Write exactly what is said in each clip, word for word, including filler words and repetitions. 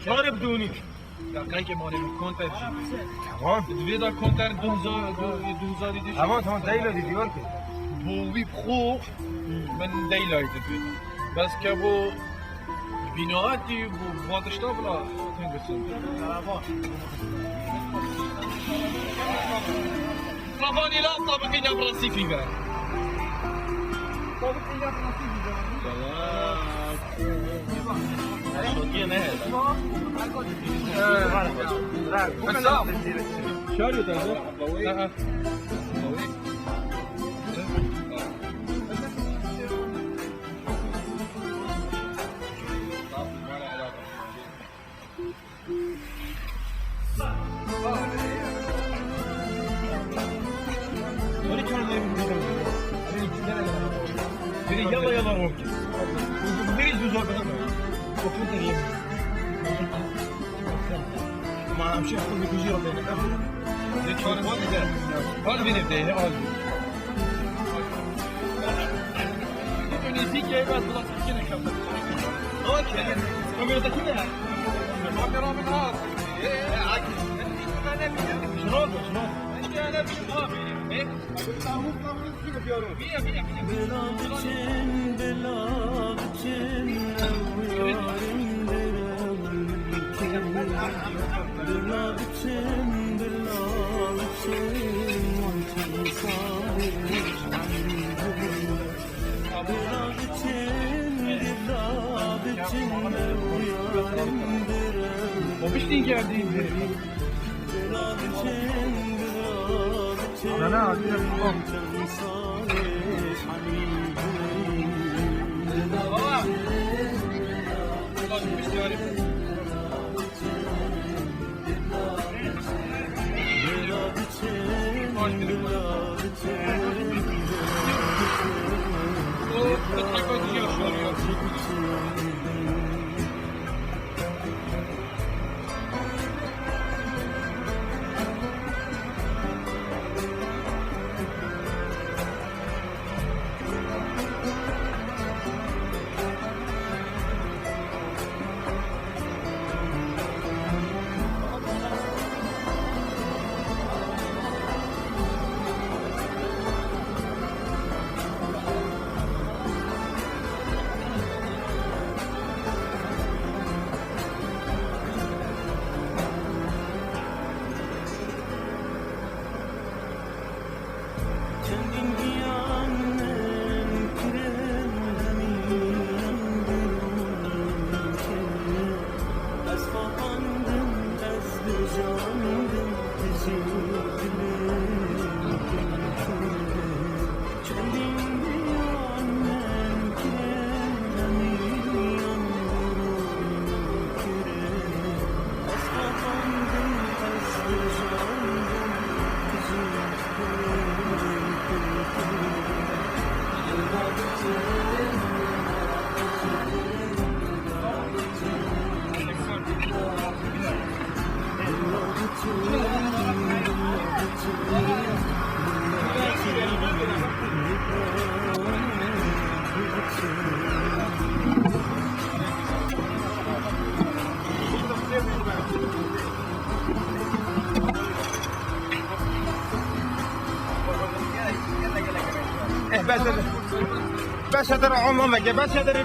Çar bidûnî. Deqeyke mane min konter jî. Tamam. Di vê de konter du hezar, du, du hezar dî. Tamam, tamam, deyla dî, diyor ki. Bo wî bi xwe min deyla dî. Bes ke bo bînaetî, bo vatişta bila tengisin. Ravanî la tabqî ne brasî fî be. Tabqî ne brasî fî be. Şotiye ne hebe. Şaryo taze. Ha, ha. Biri yala yala oldu. Biri düz oldu. Otur da yiyelim. Ma em şef kullu kuzu yok yani. Ne çağırın? Al bir evde, al. Neyse ki ben bulaşık yine kaldım. Okey. Kameradaki ne? Kamera mı var? Ee, Akif. Şunu oldu, şunu oldu. Bila biçin, bila biçin, ew yarîndir ew mülküm. Bila biçin, bila biçin, wan çend salê. Bila biçin, bila biçin, ew yarîndir ew mülküm. Bila biçin, bila biçin, wan çend salê. Çendîn giyan min kirin hemî yan dilûn kirin. Ez xapandin, ez dijandim, tu jî dilê min kirin. Çendîn giyan min kirin hemî yan dilûn kirin. Eh, bes eder. Bes eder, Omer, bes eder.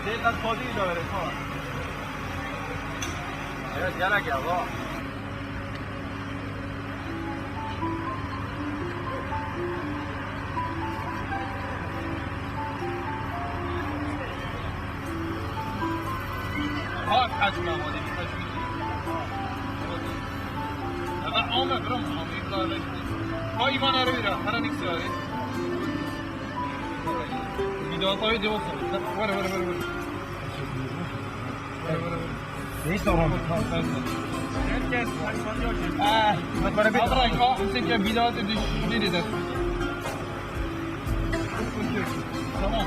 Dê qet xwedî de were, ha. Evet, gelek ya, va. Hak açma hadi, kaç bir. Ama ama bro, ama ibla. Ay, iman arıyor ya, karanlık siyari. Bir daha tabii de olsun. Var, var, var, var. Var, var, var. Neyse, tamam. Herkes, ah, bana bir daha. Bırak, ah, sen gel, bir daha da düş, ne dedi? Tamam.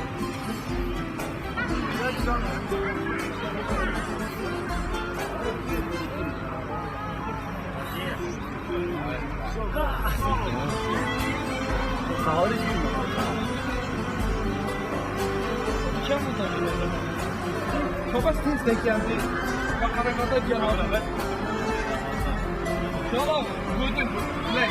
Çok az tez denk geldi. Bak, harekata gel abi. Tamam, gördüm. Play.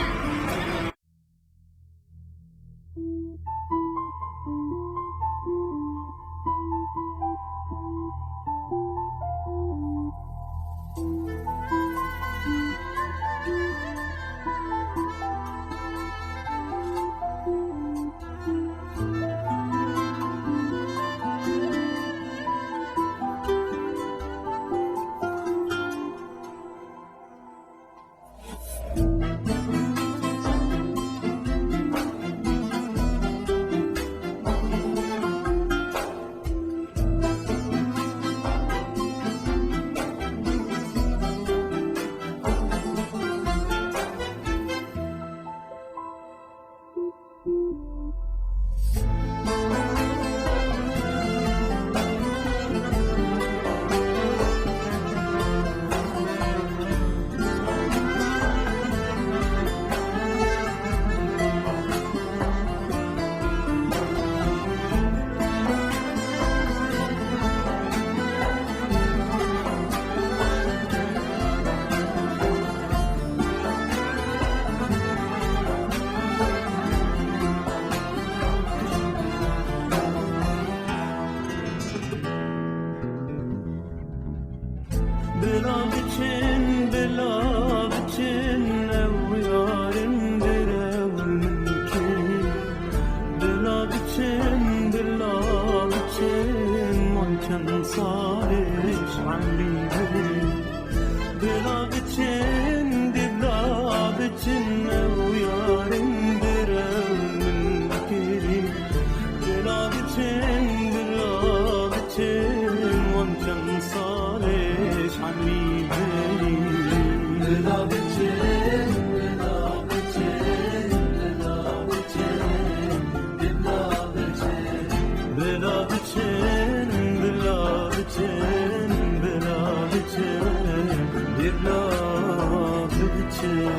Bila biçin, bila biçin, ew yarên bi rew min kirî. Bila biçin, bila biçin, wan çend salê ji emrî birî. Bila biçin, bila biçin, ew yarên bi rew min kirî. Bila biçin, bila biçin, wan çend salê ji emrî birî. Bila biçin, bila biçin, bila biçin, bila biçin. Bila biçin, bila biçin, bila biçin, bila biçin.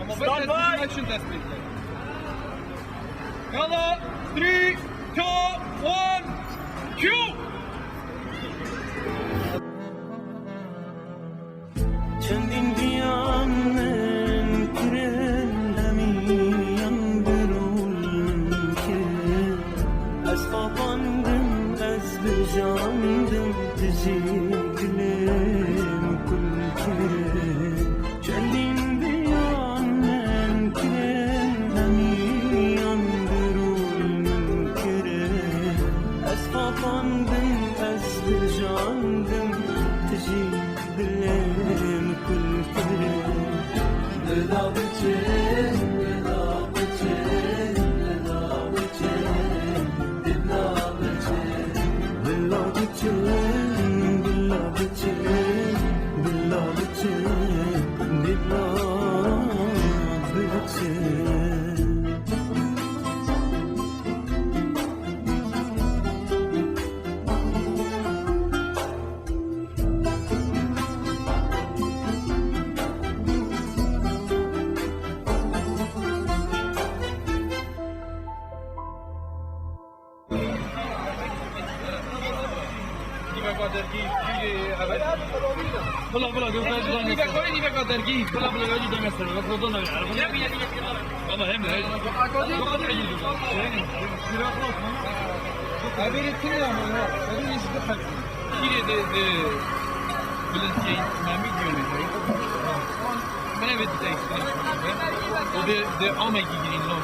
Ama bak, action tespit. Yalla, three, two, one, cue. Çendîn diyan min kirin, hemiyan bi rûl min kirin. Ez xapandim, ez bijandim, dijî dilê min kul kirin. Çendîn diyan min kirin, hemiyan bi rûl min kirin. Ez xapandim, Candim, tu jî dilê min kul kir. Bila biçin, bila biçin, bila biçin, bila biçin. Bila biçin, bila biçin, bila biçin, bila biçin. Nîveka dergî, nîveka dergî, bila bila ya cû deme ser, bak, rodo ne, araba ne? Ama hem de. Eberi tine ama ya, eberi işte pek. Kîrê de, de, bilin şey, mami diyor ne? Bana bir de işte. O de, de ama gidirin lo.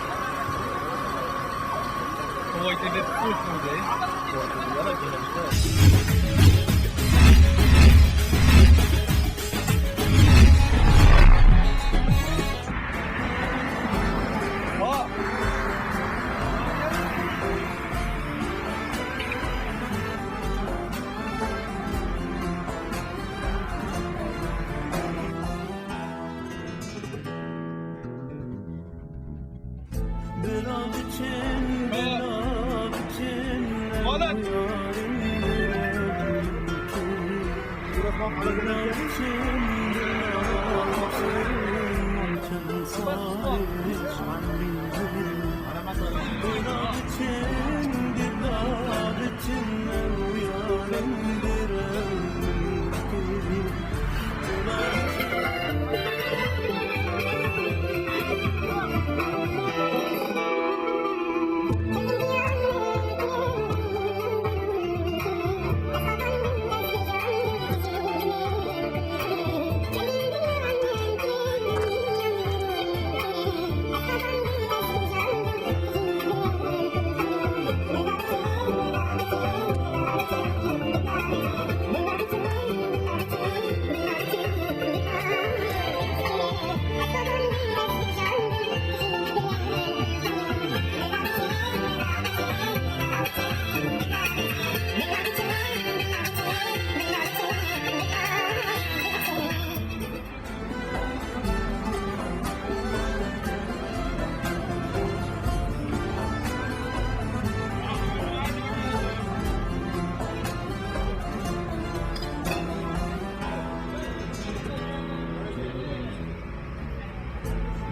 O vakti de full full de. Bila biçin, bila biçin, ew yarîm direw dikin. Bila biçin, bila biçin, çend salê ji Elî dikin. Bila biçin, bila biçin, ew yarîm direw dikin.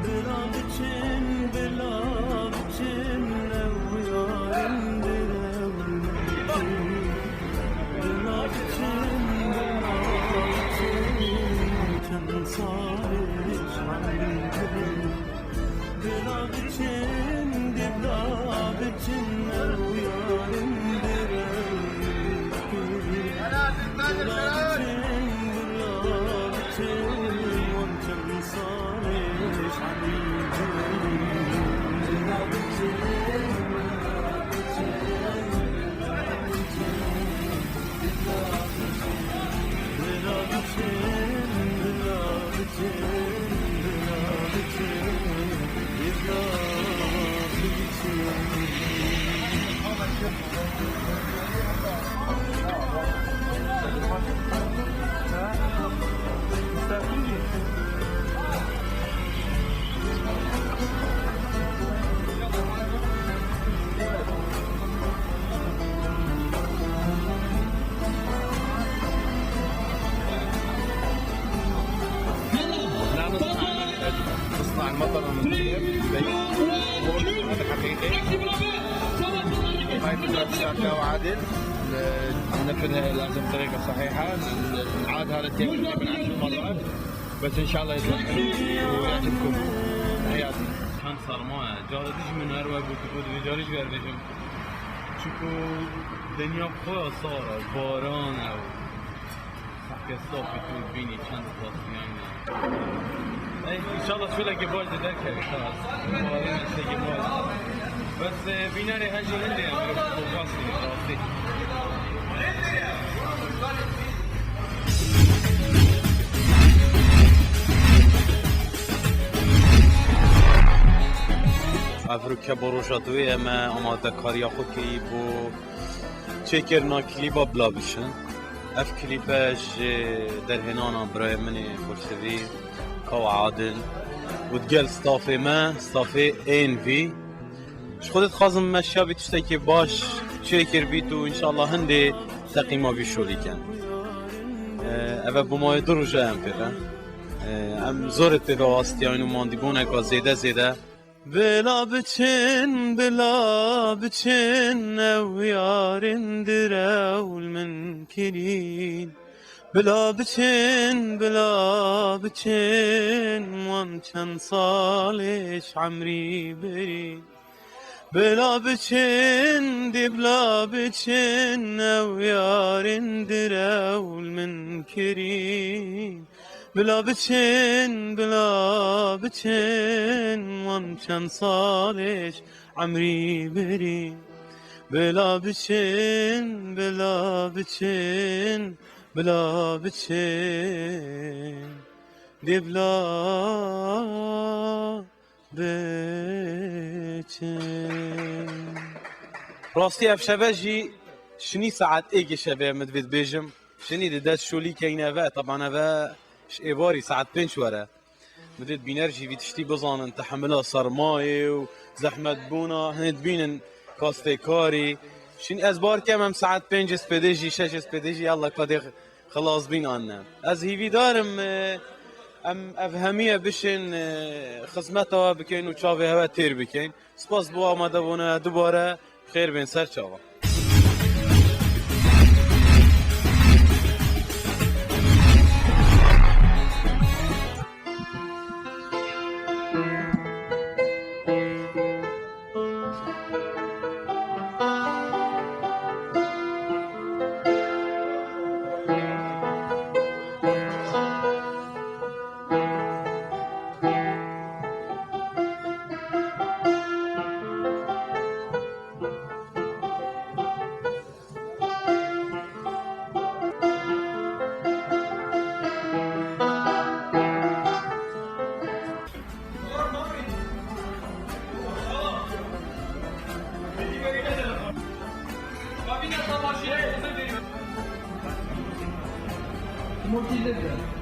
Bila biçin, bila biçin, ew yarîm direw dikin. Bila biçin, bila biçin, çend salê ji Elî dikin. Bila biçin, bila biçin, ew yarîm direw dikin. Bila biçin, bila biçin, wan çend salê ji Elî dikin. Bila biçin, bila biçin, bila biçin, bila biçin, bila biçin, bila biçin. نحن نصنع المطر المنتجات، زي الحقيقي. هاي فكرة الشركة وعادل. نفذها لازم بطريقة صحيحة. نعاد هذا التيم تقريبًا عشر مرات. بس إن شاء الله يطلع حلو ويعجبكم. تحياتي. Çend serma ye. Cara dijmin her we gotibo, divê carî ji we re bêjim. Çiko dinya xwe ya sar e, baran e. Heke safî tu bînî çend spas biyane. Ey, înşallah şolekê baş de derkeve xelas. Baran tiştekî baş. Bes, e, bînerê hejî hindê em ê xwe rastî, rastî. Ke bo roja duwê em amadekariya xwe kirî bo çêkirina klîba Bila Biçin. Ev klîpe ji derhênana birayê min ê xweştevî Kawa Adil û digel stafê me, stafê A N V. Ji Xwedê dixwazim me şiya bî tiştekî baş çêkir bît û înşallah hindê teqîma vî şolî ken. Ev e bo mayê du roja em pê ve. Em zor ê pê ve astiyayn û mandîbûneka zêde zêde. Bila biçin, bila biçin, ew yarên direwl min kirîn. Bila biçin, bila biçin, wan çend salê ji emrî birîn. Bila biçin, dê bila biçin, ew yarên direwl min kirîn. Bila biçin, bila biçin, wan çend salê ji emrî birîn. Bila biçin, bila biçin, bila biçin, dê bila biçin. Rastî ev şeve jî şinî saet êkê şevê min divê dibêjim. Şinî di dest şolî keyne ve, teban eve ji êvarî saet pênc were. Min divê bîner jî vî tiştî bizanin, tehemila sermayê û zehmetbûna, hinê dibînin kastêkarî. Şin ez bar kem em saet pênc spêdê jî, şeş spêdê jî, yalla kadê xilas bîn anne. Ez hîvîdar im, e, em ev hemiye bişên, e, xizmeta we bikeyn û çavê hewe têr bikeyn. Spas bo amadebûna dubare, xêr bên ser çava. Motive.